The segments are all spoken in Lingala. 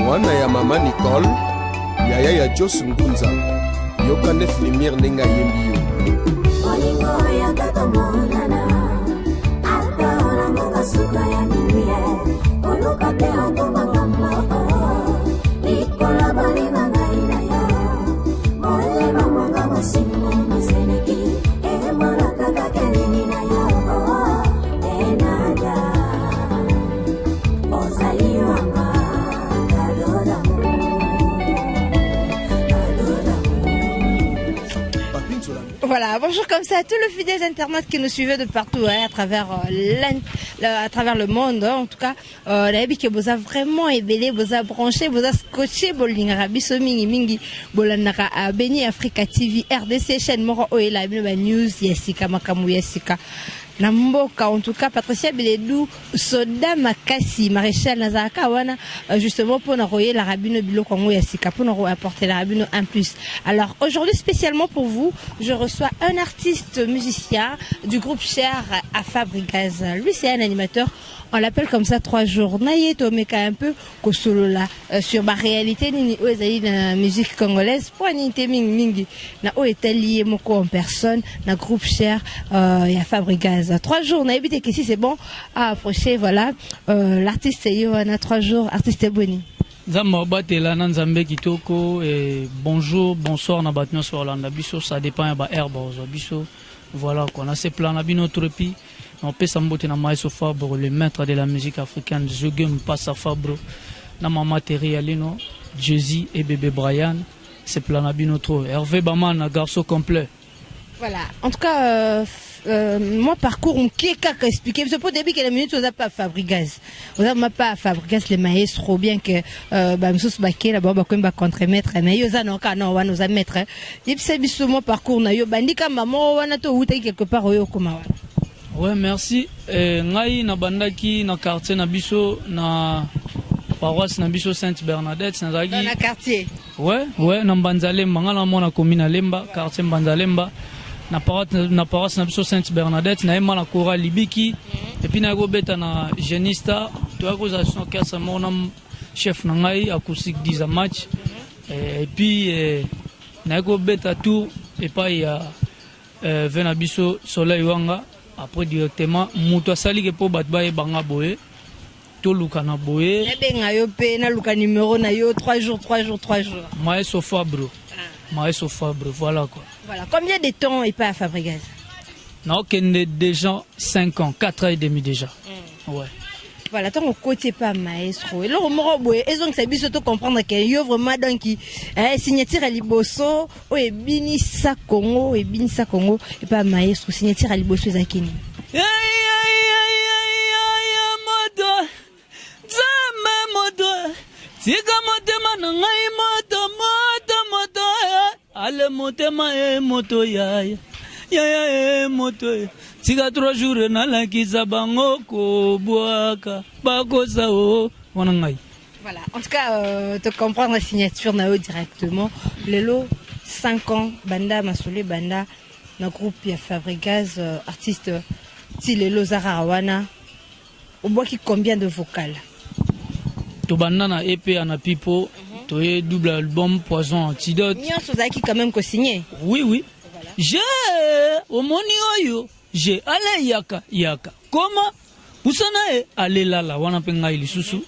Mwana ya mama Nicole, yaya ya Jos Ngunza, yoka Nef Lumière ndenge ayembi yo. Bolingo yaka tomonana ata olamuka suka ya minuit oluka te okomaka moko likolo bolima ngai na yo molema mwanga mosimbo maseneki emonaka kaka elimi na yo enada ozali wanga cadeau d'amour, cadeau d'amour. Papi Nzola. Voilà, bonjour comme ça à tous les fidèles internautes qui nous suivaient de partout, hein, à travers le monde, hein. En tout cas, nayebi ke boza vraiment ebele, boza branché, boza scotché, bolingaka biso mingi mingi, bolandaka Beni Africa TV RDC, chaîne moko oyo elaka bino ba news ya sika, makambo ya sika na mboka. En tout cas, Patricia Beledou, soda makasi, maréchal nazalaka wana justement mpona koyelaka bino biloko yango ya sika, mpona koapportelaka bino un plus. Alors aujourd'hui, spécialement pour vous, je reçois un artiste musicien du groupe Cher à Fabrigaz. Lui, c'est un animateur, on l'appelle comme ça. 3 jours na ye, tomeka un peu kosolola sur ba réalité nini oyo ezali na musique congolaise, mpo nini te mingi mingi na oyo etali ye moko en personne na groupe Cher ya Fabrigaz. 3 jours, nayebi te que si c'est bon à approcher. Voilà, l'artiste ye wana. 3 jours, artiste, boni? Nzambe abatela na Nzambe kitoko et bonjour, bonsoir na bato nyonso balanda biso, ça dépend ya baheure bazwa biso. Voilà quoi, na sepela na bino trop. Et puis napesa mbote na Maestro Fabro, le maître de la musique africaine, Zoge Mpasa Fabro, na mama Terry Alino, Jésus et bébé Brian. Sepela na bino trop. Hervé Baman, garçon complet. Voilà, en tout cas, moi parcours moke kaka expliquer biso po début que la minute oza pa Fabrigaz, oza ma pa Fabrigaz le maestro, bien que bamisusu bakela bao bakomi bacontremaître, mais yo oza na kaka na wana, oza maître. Yebisa biso mwa parcours na yo, bandika mama wana to outaki quelque part oyo okoma wana. Ouais, merci. Ngai nabandaki na quartier na biso, na paroisse na biso Sainte Bernadette. Nazalaki na quartier. Ouais, na Mbanza Lemba. Ngai namona commune ya Lemba, quartier Mbanza Lemba, na paroisse na biso Sainte Bernadette. Nayemba na chorale Libiki et puis nayaki kobeta na Genista. Toyaki kozala so orchestre moko na chef na ngai acoustique diza match. Et puis nayaki kobeta tour epai ya ve na biso Soleil Wanga. Après, directement moto asaliki mpo bato bayebanga boye, toluka na boye. Nabenga yo mpe naluka numéro na yo. 3 jours, 3 jours, 3 jours. Maestro Fabro, Maestro Fabro, voilà quoi. Voilà, combien de temps epai ya Fabrigaz? Naokende déjà 5 ans, 4 ans et demi déjà, ouais. Voilà, ntango okoti epa maestro, eloko moko boye ezongisa biso to comprendre ke yo vraiment, donc signature ya liboso oyo ebinisa Congo, ebinisa Congo epa maestro, signature ya liboso ezalaki nini? Moto Nzambe, moto, tika motema na ngai, moto, moto, moto, ale motema e moto, yaya, yaya e moto e. Tika 3 jours nalakisa bango kobwaka bakosa o wana ngai. Voilà, en tout cas, te comprendre la signature na yo directement. Lelo, 5 ans, banda masole, banda na groupe ya Fabrigaz, artiste ti lelo zara wana. Obwaki combien de vocales? Tobanda na EP ya na Pipo, toye double album Poison Antidote. Nyonso ozalaki quand même kosigner? Oui, je omoni oyo je ale yaka yaka koma pusana ye alelala wana mpe ngai lisusu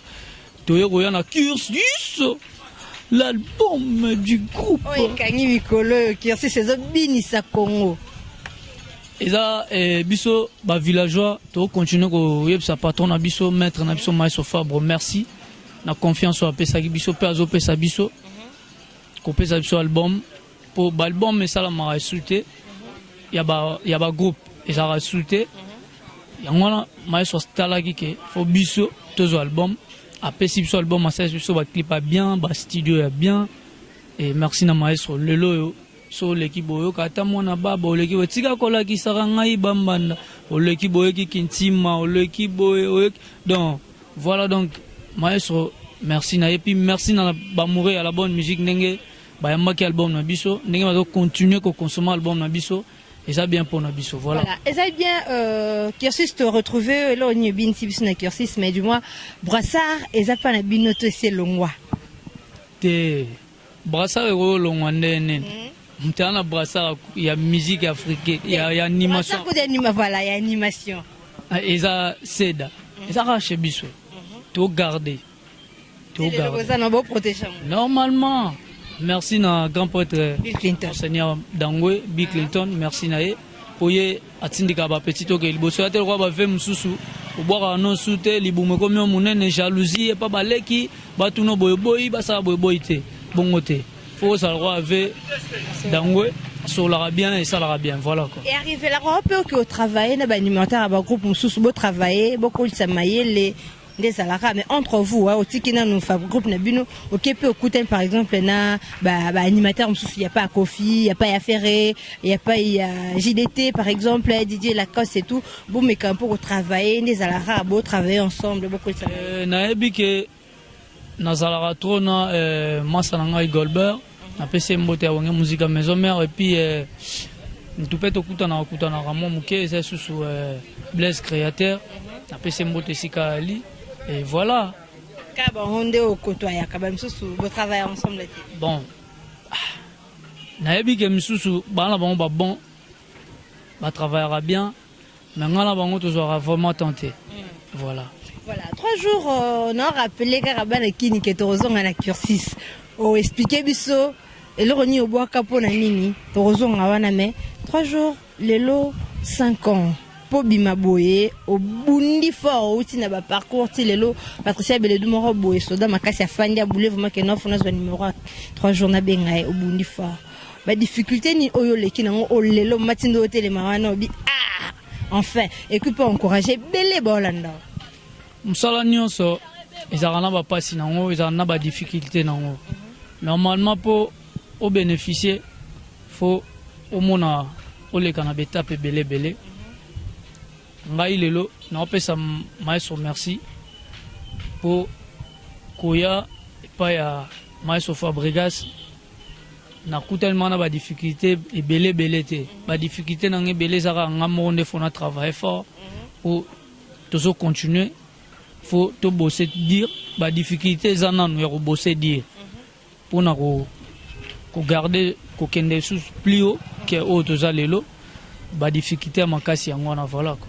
toye koya na Cursus, l'album du groupe. Oyo ekangi mikolo oyo, Cursus ezobinisa Congo. Eza biso bavillageois tokontinue koyebisa patron na biso, maître na biso, Maestro Fabre, merci na confiance oyo apesaki biso mpe azopesa biso, kopesa biso album, mpo baalbum esalamaka esu te ya bagroupe, ezalaka esu te. Yango wana maestro atalaki ke fo biso tozwa album, apesi biso album, asalisi biso baclip ya bien, bastudio ya bien. Et merci na maestro. Lelo oyo so oleki boyoka ata mwana baba, oleki boye, tika kolakisaka ngai bambanda, oleki boyeki kintima, oleki boye oyeki. Donc voilà, donc maestro, merci na ye. Puis merci na bamoureux ya la bonne musique, ndenge bayambaki album na biso, ndenge bazocontinue kokonsommer album na biso, eza bien mpona biso, voilà. Voilà, eza bien. Cursus te retrouver eloko nini ebinisi biso na Cursus, mais du moins brassard eza mpa na bino to esi elongwa? Te, brassard ekoki kolongwa ndenge nini? Moto aza na brassard ya musique africaine, ya animation. Brassard kutu ya anima, voilà, ya animation. Ah, eza seda, eza kaka chez biso. Togarde, togarde. Boza na boprotege yango. Normalement, merci na grand prêtre Bill Clinton. Monseigneur Dangwe, Bill Clinton, merci na ye. Po ye atindika ba petit oke liboso ya te lokola ba ve mosusu obwakaka nosu te, libumu ekomi yo monene, jalousie epa baleki batuna boyeboyi, basala boyeboyi te, bongo te. Faut ozala lokola ve Dangwe, asololaka bien, esalaka bien, voilà quoi. E arrivelaka mpe oke otravaille na baanimateur ya bagroupe mosusu, botravaille, bokolisa mayele nde ezalaka, mais entre vous otiki nanu fa groupe na bino, oke mpe okutani par exemple na baanimateur mosusu, ya pa ya Kofi, ya pa ya Ferre, ya pa ya JDT par exemple, Didier Lacoste et tout, bomeka mpo kotravaille nde ezalaka, botravaille ensemble, bokolisa mayele. Nayebi ke nazalaka trop na masa na ngai Goldberg, napesi ye mbote ya Wenge Musica Maison Mère, et puis mutu mpe tokutanaka kutanaka mwa moke, eza lisusu Blaise Créateur, napesi ye mbote esika ali, et voilà. Kaka bango nde okotoyaka, bamisusu botravaille ensemble te? Bon, nayebi ke misusu bana bango babon, batravaillaka bien, mais ngai na bango tozwaka vraiment temps te, voilà. Voilà, 3 jours, na rappelé kaka bana kini ke tokozonga na cursus. Oexplike biso eloko nini obwaka, mpo na nini tokozonga wana, mais 3 jours lelo, 5 ans mpo bima boye, obundi fort, outi na baparcours ti lelo Patricia Beledu moko boye, soda makasi, afandi abule vraiment ke nofo nazwa numéro ya 3 jours nabenga ye. Obundi fort, badifficulté nini oyo oleki nango olelo mati nde otelema wana obi ah enfin, ekoki mpe encourage ebele baolanda? Mosala nyonso ezalaka na bapasi nango, ezalaka na badifficulté nango. Normalement, mpo obénéficie, faut omona oleka na baétape ebele ebele. Ngai lelo naopesa maestro merci mpo koya epai ya maestro Fabregas. Nakutani ma na badifficulté ebele ebele te. Badifficulté nanga ebele eza kaka nga moko nde faut na travailler fort po tozocontinue, faut tobose dire badifficulté eza nanu ya kobose dire mpona kogarde kokende lisusu plus haut ke oyo toza lelo. Badifficulté ya makasi yango wana, voilà quoi.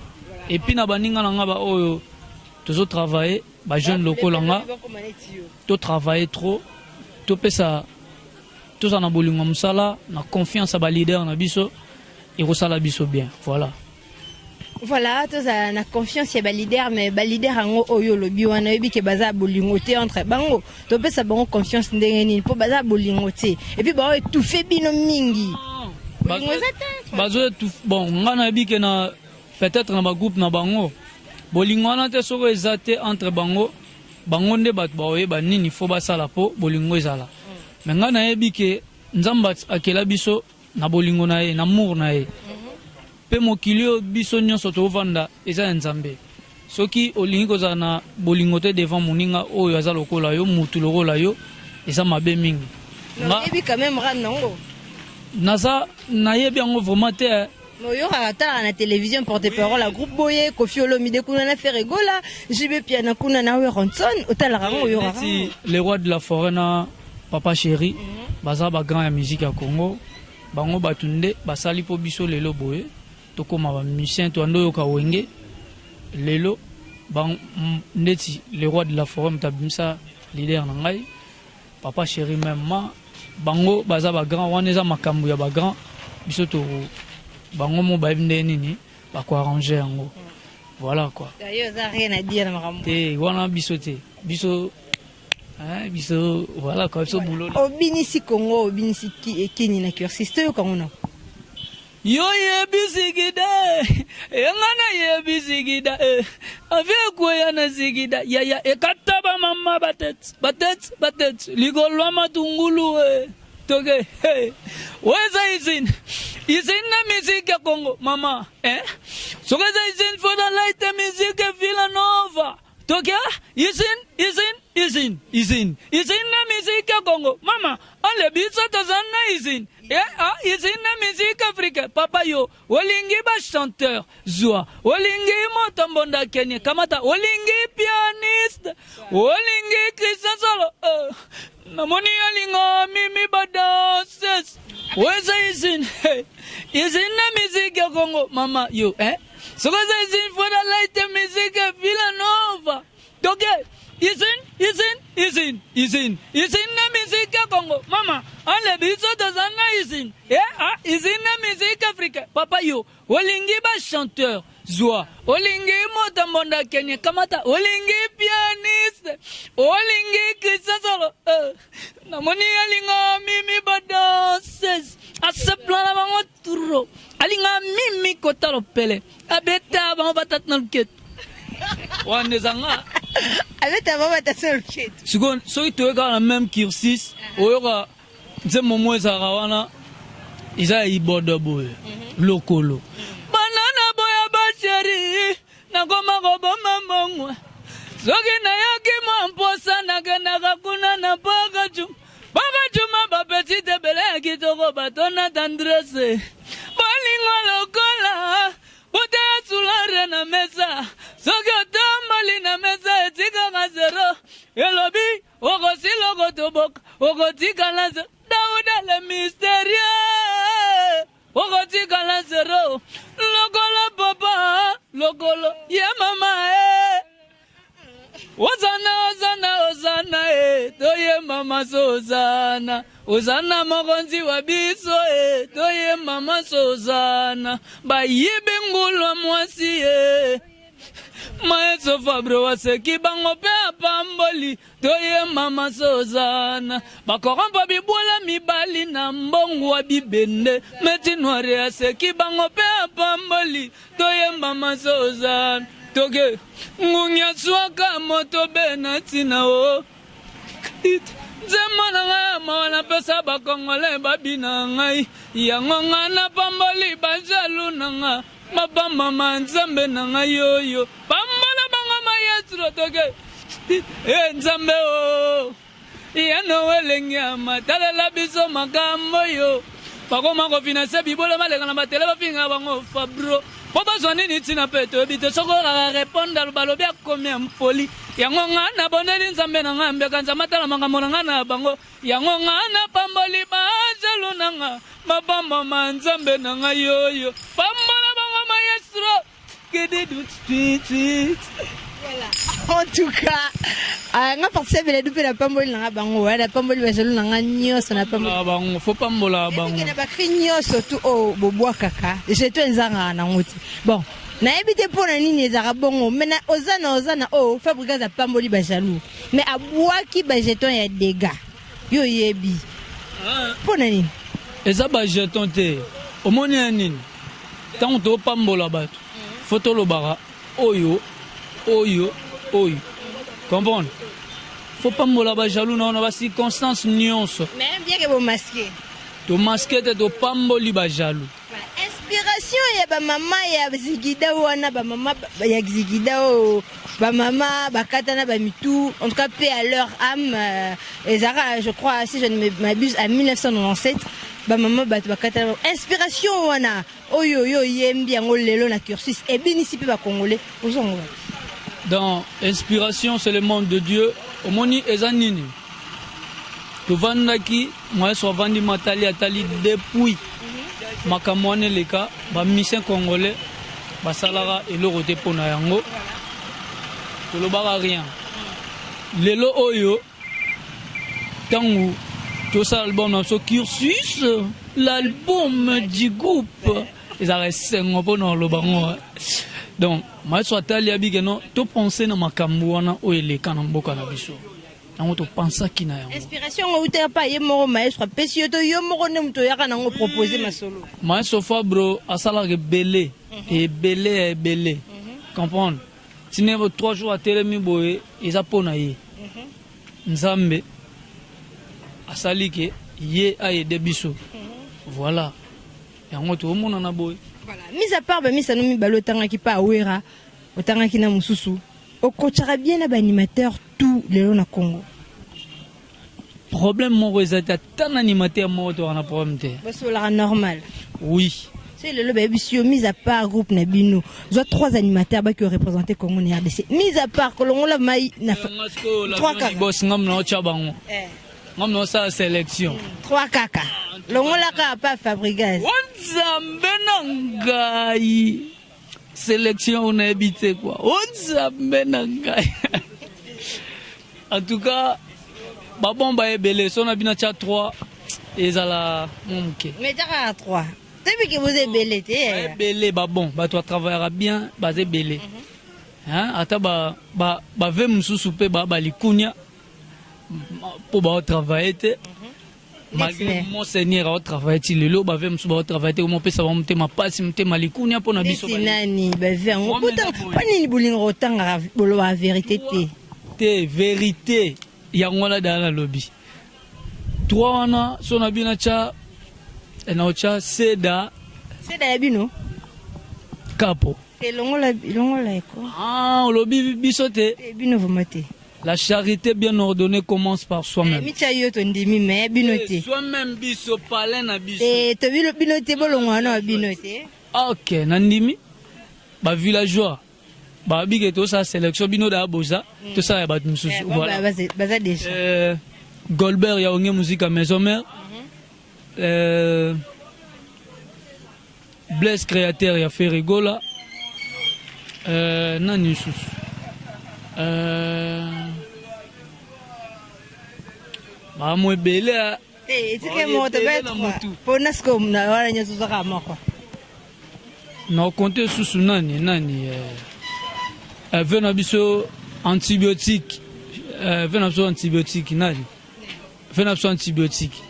Et puis na baninga na nga baoyo tozotravaille, bajeune lokola nga, totravaille trop, topesa, tozala na bolingo ya mosala, na confiance ya baleader na biso, ekosala biso bien, voilà. Voilà, tozala na confiance ya baleader, mais baleader yango oyo olobi wana, oyebi ke baza bolingo te entre bango. Topesa bango confiance ndenge nini mpo baza bolingo te, et puis bao étouffe bino mingi, bolingo eza te? Bazo étouffe, bon, nga nayebi ke na peut-être na bagroupe na bango bolingo wana te. Soki eza te entre bango, bango nde bato baoyeba nini faut basala mpo bolingo ezala. Mais ngai nayebi ke Nzambe akela biso na bolingo na ye, na amour na ye, mpe mokili oyo biso nyonso tovanda eza ya Nzambe. Soki olingi kozala na bolingo te devant moninga oyo aza lokola yo, mutu lokola yo, eza mabe mingi. Oyebi quand même rane nango? Naza nayebi yango vraiment te. Mais oyokaka, talaka na télévision, porte parole ya groupe boye Kofi Olomide kuna na Ferre Gola, JB Piana kuna na Werrason, otalaka yango, oyokaka? Neti le roi de la forêt na papa chéri baza bagrand ya musique ya Congo. Bango bato nde basali mpo biso lelo boye tokóma bamusicien, toanda oyoka Wenge lelo. Ndeti le roi de la forêt, moto abimisa leader na ngai papa chéri, même ma bango baza bagrand wana, eza makambo ya bagrand. Biso to bango mo bayebi ndenge nini bakoarrange yango, voilà quoi. D'ailleurs, oza rien à dire na makambo? Te, wana biso te, biso hein, biso voilà quoi, biso boulot. Obinisi Congo, obinisi Kini na cursus, toyoka ngo na. Yo yebi zigida, enga nayebi zigida, avie ekweya na zigida yaya, ekata bamama batete batete batete likolo ya matungulu, toke hey. Oyo eza usine, usine na musique ya Congo mama, eh? Soki eza usine, faut na light musique Villa Nova, toke usine, usine, usine, usine, usine na musique ya Congo mama. Ale biso toza na usine, ah, usine na musique africain papa. Yo olingi bachanteur, zwa. Olingi moto mbonda kenie, kamata. Olingi pianiste, olingi Christian Solo. Namoni alinga mimi badanses oyo eza usine, usine na musique ya Congo, mama yo, eh? Soki eza usine, faut na light musique Villa Nova. Toke usine, usine, usine, usine, usine na musique ya Congo, mama ale. Biso toza na usine, eh, ah, usine na musique africaine, papa yo. Olingi bachanteur, zwa. Olingi moto mbonda, kenye kamata. Olingi pianiste, olingi Christian Solo, eh. Namoni alinga mimi badanses, asepela na bango turo. Alinga mimi kota lopele, abeta bango batata na luketu wana ezanga. Abeta bango batata na luketu. Sikoyo soki toyekaka na même cursus, oyoka nzembo mo ezalaka wana, eza ya ibodo boye, lokolo banana boya bachéri, nakoma koboma mbongwe. Soki nayoki mwa mposa, nakendaka kuna na Pakajuma. Pakajuma, bapetite ebele ya kitoko batona tendresse, bolingo lokola buteya sulare na mesa. Soki otamboli na mesa, etikaka zero, elobi okosila, okotoboka, okotikala zero. Dauda le mystérieux, okotikala zero lokolo papa, lokolo ya mama e. Ozana, ozana, ozana e, toyemba maso. Ozana, ozana, mokonzi wa biso e, toyemba maso. Ozana, bayibi ngulwa mwasi e, maestro Fabro waseki bango mpe apamboli, toyemba maso. Ozana, bakorompa bibwela mibali na mbongo wa bibende, meti noire aseki bango mpe apamboli, toyemba maso. Ozana, toke ngungi aswaka moto be na ntina o nzembo na ngai ya mawa, napesa bakongole babina ngai yango. Ngai napamboli bajaloux na nga, mapambama Nzambe na ngai oyo pambola bango, maestro. Toke e Nzambe o yano elengi ya matalela biso makambo oyo bakoma kofinancer bibola, maleka na batele, bafinga bango Fabro mpo bazwa nini? Ntina mpe toyebi te. Soki okaka répondre, balobi akomi impoli. Yango nga nabondeli Nzambe na ngai, mbeka Nzambe atala makambo na ngai na bango. Yango nga napamboli bajaloux na nga, mapambama Nzambe na ngai oyo pambola bango, maestro. Voilà. En tout cas, nga participé bele mpe napamboli nanga bango wana, napamboli bajaloux na nga nyonso, napamboli bango, faut pambola bango. Na bacri nyonso tu oyo bobwakaka, jeton ezangaka nango te. Bon, nayebi te mpo na nini ezalaka bongo, mais na ozana, ozana oyo Fabregas apamboli bajaloux, mais abwaki bajeton ya dégâts, yo oyebi mpo na nini? Eza bajeton te. Omoni ya nini? Ntango topambola bato, faut tolobaka oyo oyo oyo, comprendre? Faut pambola bajaloux na wana bacirconstance nyonso. Mais bien que bomasquer. Tomasquer te, topamboli bajaloux. Inspiration ya bamama ya zigida wana, bamama ya zigida oyo, bamama bakatana bamitu, en tout cas paix à leur âme, ezalaka, je crois, si je ne m'abuse, à 1997, bamama bato bakatana. Inspiration wana oyo oyo oyembi yango lelo na cursus, ebinisi mpe bacongolais, ozongo? Dans inspiration, c'est le monde de Dieu. Omoni eza nini? Tovandaki, maestro avandi, matali, atali depuis makambo wana eleka, bamusicien congolais basalaka eloko te mpo na yango, tolobaka rien. Lelo oyo, ntango tosala album na biso Cursus, l'album du groupe, ezalaka esengo mpona koloba ngo. Donc maestro atali, abike no, topense na makambo wana oyo eleka na mboka na biso, yango topansaki na yango. Inspiration yango eutaka pa ye moko maestro apesi yo, to yo moko nde moto oyaka nango propose masolo? Maestro Fabro asalaka ebele, ebele ya ebele, comprendre? Tine 3 jours atelemi boye, eza mpo na ye. Nzambe asali ke ye aaider biso, voilà, yango tomonana boye. Voilà. Mis à part bamisano mibale otangaki pa awera, otangaki na mosusu, okotaka bien na baanimateur tout lelo na Congo? Problème moko eza te, ata na animateur moko toka na problème te. Basolaka normal? Oui. So lelo bayebisi yo, mise à part groupe na bino, zwa trois animateurs baki oreprésente Congo na RDC, mise à part kolongola mai na trois kaka. Bos ngam na otya bango. Nga naosala sélection. 3 kaka. Longola kaka pa Fabregas. O Nzambe na ngai, sélection oyo nayebi te kua. O Nzambe na ngai, en tout cas babon baebele. So na bino tia 3, ezala mwa moke. Mais tia kaka 3, toyebi ke boza ebele te. Ebele babon, bato batravaillaka bien, baza ebele. Hein, ata bave mosusu mpe balikunia mpo baotravaille te, malgré Monseigneur aotravaille ti lelo. Bave mosusu baotravaille te, komopesa bango motema pasi, motema likunia mpo na biso. Neti nani bave yango? Mpo nini bolinga kotangaka, bolobaka vérité te? Te, vérité yango wana dala nalobi. Trois wana, so na bino tya, naotya Seda. Seda ya bino? Kapo. Te, longola, longola eko. Ah, olobi biso te. Te, bino vraiment te. La charité bien ordonnée commence par soi-même. Mitya yo, tondimi, mais bino te. Soi-même, biso palin na biso. Te, to bino, bino te, bolongwa wana wa bino te. Ok, nandimi. Bavillageois babi ke tosala sélection, bino daa boza, tosala ya bato mosusu. Voilà. Baza déjà. Golbert ya Onge Musica Maison Mère, Blaise créateur ya Ferrigola, nani lisusu? Bamo ebele. Te, etike moko to be mpona sikoyo wana nyonso ozwaka moko. Na konte susu nani nani? Ve na biso antibiotique, ve na biso antibiotique nani? Ve na biso antibiotique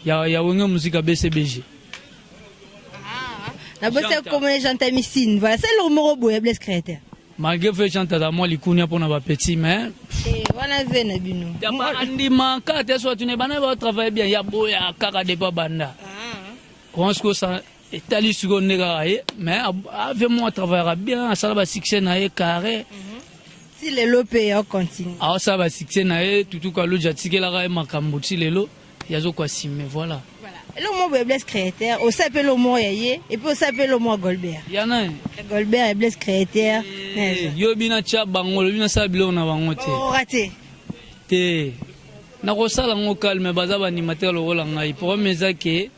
ya Wenge Musica BCBG. Na bosi komona gentamicine, voilà, c'est le moko boye, Blaise Créateur. Malgré ve chante aza mwa likunia mpona bapetits, mais wana ve na bino. Andima kaka te, so atuni bana batravaille bien, ya boya kaka depa banda wana. Sikoyo etali sikoyo nde kaka ye, mais ave mwa travaillera bien, asala basuccès na ye carré. Ti lelo mpe ya continue. Aosala basuccès na ye. Tutu Kaluji atikelaka ye makambo, ti lelo yazokoasime, voilà. Eloko moko boye, Blaise Créateur, osala mpe eloko moko ya ye, et puis osala mpe eloko moko ya Golbert. Ya nani? Golbert ya Blaise Créateur. Yo bina tia bango, lobi nasala biloko na bango te. Ora te. Te, nakosala yango calme. Baza baanimateur lokola ngai. Problème eza ke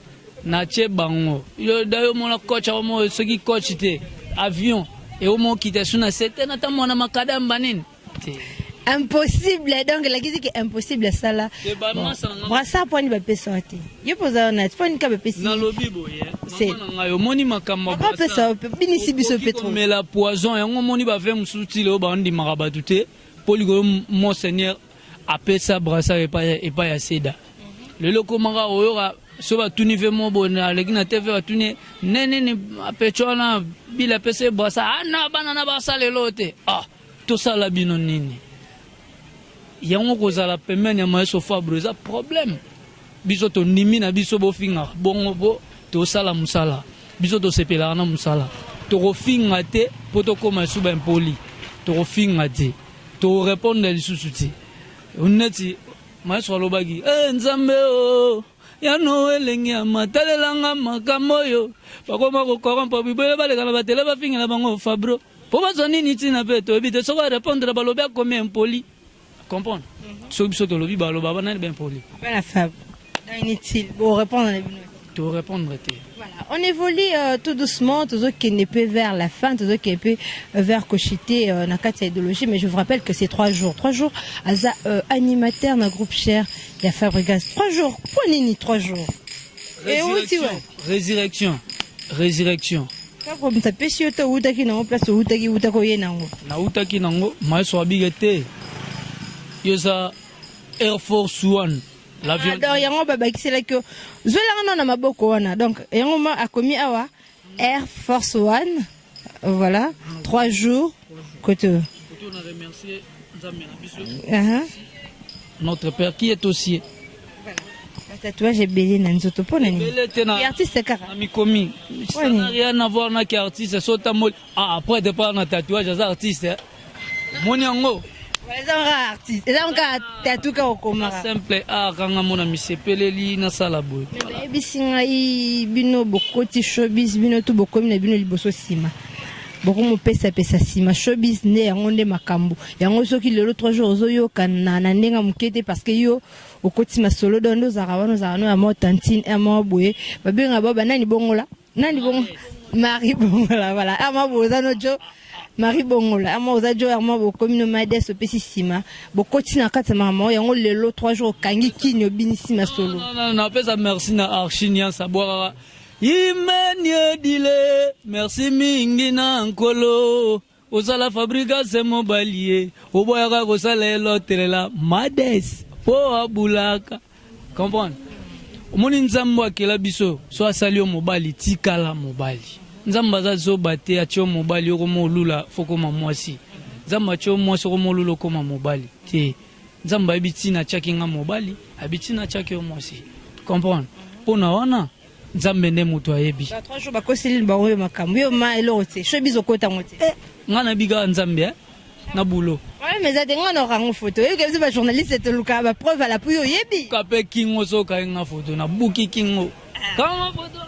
natie bango. Yo da yo mona coach akomo, soki coach te, avion eomo okita su na se te, natambola na makadamba nini te. Impossible, donc elakisi ke impossible asala. Te, bamasa na nga. Brassard mponi bapesa wa te, yo mpo oza wana, mponi ka bapesi? Nalobi boye, mama na ngai, omoni makambo ya bakopesa binisi biso mpe trop. Komela poison yango, omoni bave mosusu ti lelo bandimaka bato te mpo likolo Monseigneur apesa brassard epai ya Seda. Lelo ekomaka oyoka so batuni ve mo boye, aleki na TV, batuni ne nini apeco wana, bila apesa ye brassard ana bana na basala elo te. Ah, tosala bino nini? Yango kozala pembeni ya maestro Fabro eza problème. Biso tondimi na biso, bofingaka bongo mpo tosala mosala. Biso tosepelaka na mosala, tokofinga te mpo tokóma esu baimpoli. Tokofinga te, tokorépondre lisusu te. Neti maestro alobaki e, Nzambe o yano elengi ya matalelanga makambo oyo bakoma kocorrompre bibele, baleka na batele, bafingela bango Fabro mpo bazwa nini? Ntina mpe toyebi te. Soki arépondre, balobi akomi impoli. Comprendre, soki biso tolobi, baloba banani baimpoli. Bana Fab, donc inutile bon répondre na bino. Torépondre te. Voilà, on évolue tout doucement, toujours qui n'est pas vers la fin, toujours qui est peu vers Kochité, na kati ya idéologie, mais je vous rappelle que c'est 3 jours. 3 jours, aza animateur dans groupe Cher, il y a Fabregas. 3 jours, pourquoi nini 3 jours? Et où tu vas? Résurrection, résurrection. Kaka moto apesi yo to outaki nango place outaki, outaki oye nango? Nautaki nango. Maestro abike te, yo eza Air Force One, l'avion. Ah, donc yango babakiselaki yo, zwelanga nano na maboko wana. Donc yango ma akomi awa Air Force One, voilà, 3 jours kote. On a remercié Nzambe na biso, notre père qui est au ciel. Batatouage ebele na nzoto, mpo na nini? Ebele te na artiste kaka. Na mikomi, ça n'a rien à voir na ki artiste. So tamboli, ah, après te parle na tatouage, aza artiste, eh. Moni yango. Eza kaka artiste, eza kaka tatou kaka okomaka. Simple art kanga mona misepeleli nasala boye. Bayebisi ngai bino bokoti showbiz, bino tu bokomi na bino liboso nsima. Bokomopesapesa nsima showbiz nde yango nde makambo yango. Soki lelo 3 jours ozoyokana na ndenge ya moke te, parce que yo okoti masolo, do nde ozalaka wana, ozalaka no ya mwa tantine ya mwa boye, babengaka bao banani, bongola nani, bongo Marie Bongola. Voilà, ama boye oza no jo Marie Bongola, ama oza jo ama bokomi no mades, opesi nsima, bokoti na kati ya makambo yango. Lelo 3 jours okangi kini, obinisi masolo. Napesa merci na Archi Niansa, abwakaka imeniedile. Merci mingi na Nkolo. Ozala Fabrikase, mobali ye oboyaka kosala elotelela mades mpo abulaka comprendre. Omoni, Nzambe akela biso, so asali yo mobali, tikala mobali. Nzambe aza zoba te. Atie yo mobali, okoma olula fo koma mwasi. Nzambe atie yo mwasi, okoma olula okoma mobali te. Nzambe ayebi ntina atiaki nga mobali, ayebi ntina atiaki yo mwasi, comprendre. Mpo na wana, Nzambe nde moto ayebi. Ba 3 jours bakoseli bango oyo makambo, yo ma eloko te, showbiz okotango te. Nga nayebi kaka Nzambe, eh? Na bulo. Problème eza te, nga na okango photo, oyebi biso bajournaliste tolukaka bapreuve à l'appui, oyebi. Ka mpe kingo, so okangi nga photo, nabuki kingo, kanga photo.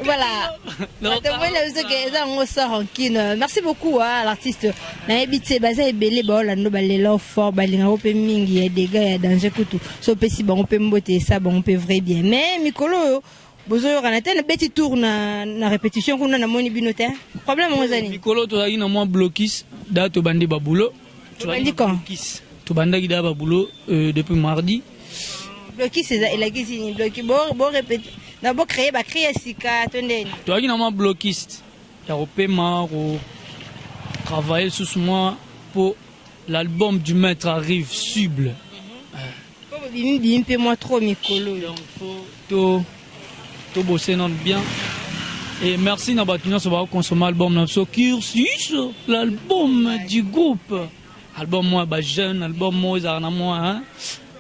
Voilà, tomoni na biso ke eza yango sans rancune. Merci beaucoup à l'artiste. Nayebi te, baza ebele baolanda, balela fort, balingako mpe mingi ya dégâts ya danger kutu. So opesi bango mpe mbote, esa bango mpe vrai bien. Mais mikolo oyo bozoyokana te, nabeti tour na répétition kuna, namoni bino te. Problème yango eza nini? Mikolo tozalaki na mwa blocus da, tobandi babulo. Tobandi quand? Blocus, tobandaki da babulo depuis mardi. Blocus eza elakisi nini? Bloki bo répété na bo créer, ba cri ya sika to ndeni? Tozalaki na mwa blocus ya kopema, ko travailler lisusu mwa mpo l'album du maître arrive cible. Po bobimi bimi mpe mwa trop mikolo oyo. Donc faut to tobose nano bien. Et merci na bato nyonso bakonsommer album na biso Cursus, l'album du groupe, album mwa bajeune, album moko ezalaka na mwa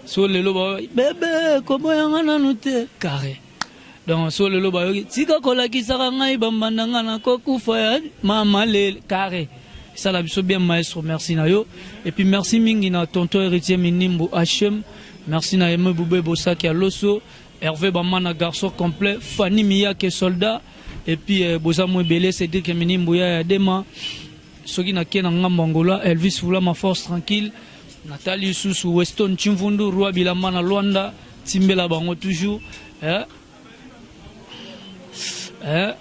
so lelo ba bebe koboyanga nanu te carré. Donc so lelo bayoki tika kolakisaka ngai bambanda nga nakokufa ya mama lele carré, esala biso bien. Maestro, merci na yo. Et puis merci mingi na tonton Héritier Minimbu Hm, merci na Aime Bube Bosaki ya loso, Hervé Bamana garçon complet, Fanny Miyake soldat, et puis boza mo ebele, Cédric Minimbu ya ya dema. Soki nake na ngambo Angola, Elvis Fulama, force tranquille, natali lisusu Weston Chimvundu, roi bilamba na Lwanda, timbela bango toujours, eh? Eh?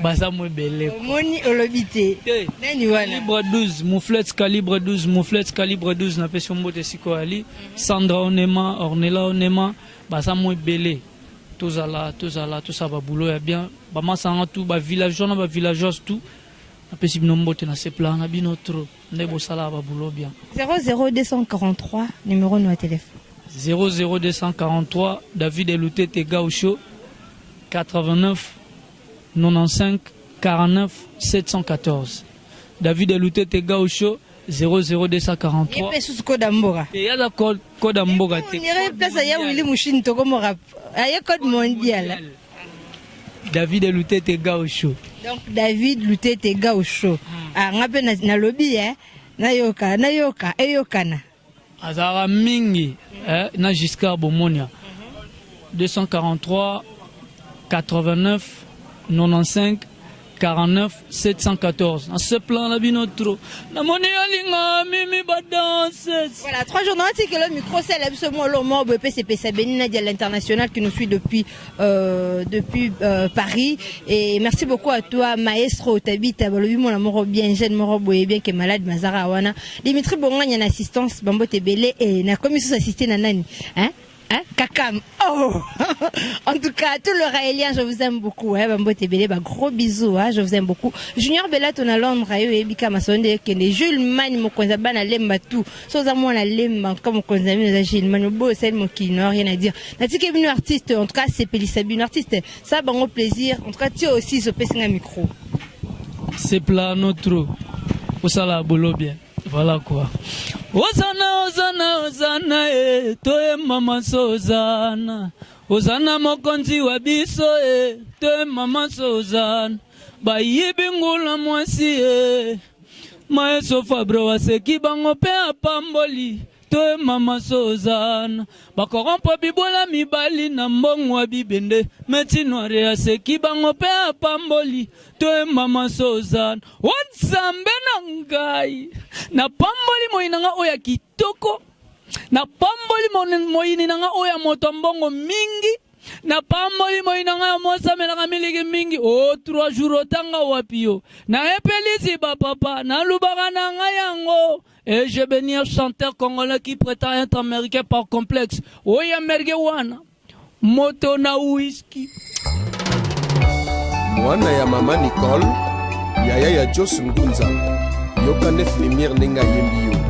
Baza mo ebele. Omoni, olobi te. Nani wana? Calibre 12 mouflet, calibre 12 mouflet, calibre 12, napesi yo mbote sikoyo. Ali Sandra Onema, Ornela Onema, baza mo ebele. Tozala, tozala, tosala babulo ya bien. Bamasanga tout, bavillageois na bavillageoise tout, napesi bino mbote na sepelaka na bino trop nde bosalaka babulo bien. 00243, numéro no ya téléphone. 00243, David Elutete Gaucho, 89 95 49 714. David Elutete Gaucho, 00243. Ye mpe susu code ya mboka. E aza code ya mboka te. Onire place ya Willi Mushini, tokomora aye code mondial. David Elutete Gaucho. Donc David Lutete Gaucho. Ah, nga mpe nalobi e nayoka, nayoka eyokana. Azalaka mingi eh, na Giscard Bomonia, 243 89 95 49 714. Na ce plan na bino trop, namoni alinga mimi badanses. Voilà, 3 jours, non, que le micro, c'est la biso mo lo mo PCP Sabeni Nadia l'international qui nous suit depuis Paris. Et merci beaucoup à toi, maestro Tabita balobi mon amour, bien jeune moro boye, bien que malade mazara wana. Dimitri Bonganya na assistance, bambo tebele et na commission assisté na nani, hein? Hein? Kakam. Oh. En tout cas, tout le Raélien, je vous aime beaucoup. Hein? Bambo Tebele, bah, gros bisous. Hein? Je vous aime beaucoup. Junior Bella, on a Londres, Ebika Masonde, Kende, Jules Man, Mokonza, Bana Lemba, tout. Soza, moi, la Lemba, en tout cas, Mokonza, Jules Man, Beau, c'est mon qui n'a rien à dire. Natike bino artiste, en tout cas, c'est Pélissa bino artiste. Ça, bon, plaisir. En tout cas, tu aussi, ce PC un micro. C'est plano trop. Osala bolo bien. Voilà quoi. Ozana, ozana, ozana, e toyemba maso ozana. Ozana mokonzi wa biso, e toyemba maso ozana. Bayibi ngula mwasi e. Maestro Fabro aseki bango mpe apamboli. To mama Sozana bakorompo bibwela mibali na mbongo ya bibende meti noire aseki bango mpe apamboli. To mama Sozana o Nzambe na ngai, napamboli moyi na nga oyo ya kitoko, napamboli moyini na nga oyo ya moto ya mbongo mingi, napamboli moyi na ngai ya mwasi amelaka miliki mingi. O 3 jours otanga wapi yo nayepelisi bapapa nalubaka na ngai yango. Et je bénis un chanteur congolais qui prétend être américain par complexe. Oyo américain wana moto na whisky. Mwana ya mama Nicole, yaya ya Jos Ngunza, yoka nef lumière ndenge ayembi yo.